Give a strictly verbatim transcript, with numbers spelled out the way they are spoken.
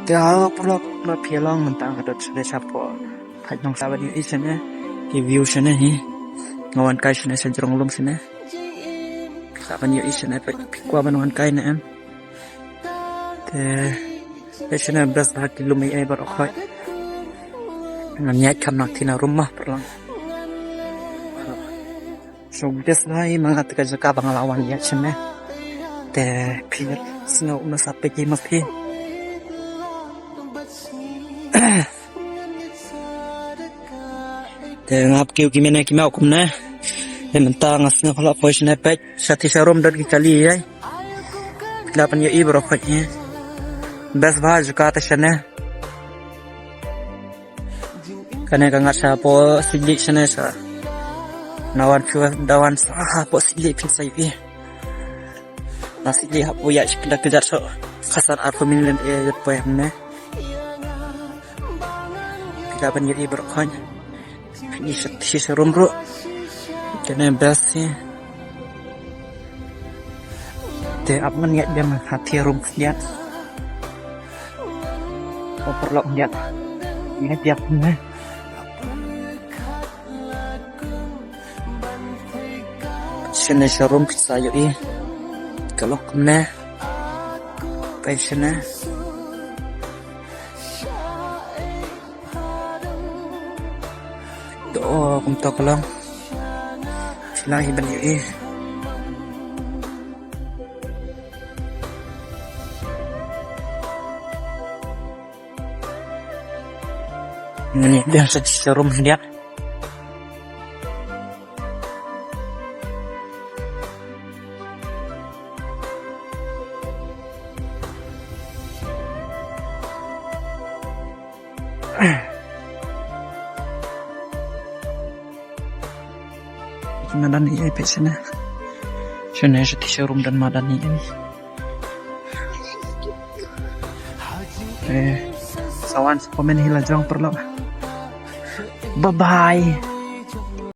Te ha paralok, na phi long mynta nga dot shane shapoh. Peit nong sa ban ïohi shane. Ki view shane hi. Nga wan kai shane sha jrong lum shane. Sa ban ïohi shane peit phi kwah ban wan kai ne em. Te peit shane best bha ki lum ei ei baroh khoit. Ngan ïaid kham na kti na room ma paralok. So best bha hi ma nga te ka jaka ba nga la wan ïaid shane. Te phi sngew kumno sa peit hi ma phi. Te nga hap kiew ki mene ki maw kumne. Te mynta nga sngew khlad poi shane peit. Sha ti sha room dot ki kali ei. Phi lah ban ïohi baroh khoit hi. Best bha jaka te shane. Kane ka ngat shapoh Sitli shane sa. Na wan phi wan da wan sa hapoh Sitli phin sa ïohi. Na Sitli hapoh ïa shi kynda kynjat so. Khasan arphew minit lane ïa poi hangne. Phi lah ban ïohi baroh khoit. Phi ïohi sha ti sha room ruh. Kane best hi. Te ap ngan ïaid biang ha ti room khyndiat. O paralok khyndiat. Ïaid biang ne. Shane sha room phin sa ïohi. Ka long kumne. Peit shane. To kumta ka long. Phi lah hi ban ïohi. Ngan ïaid biang sha ti sha room khyndiat. Madan ei ei peit shane. Shane sha ti sha room don madan ei ei. Eh, sa wan sa comment hi la jong paralok. Bye bye.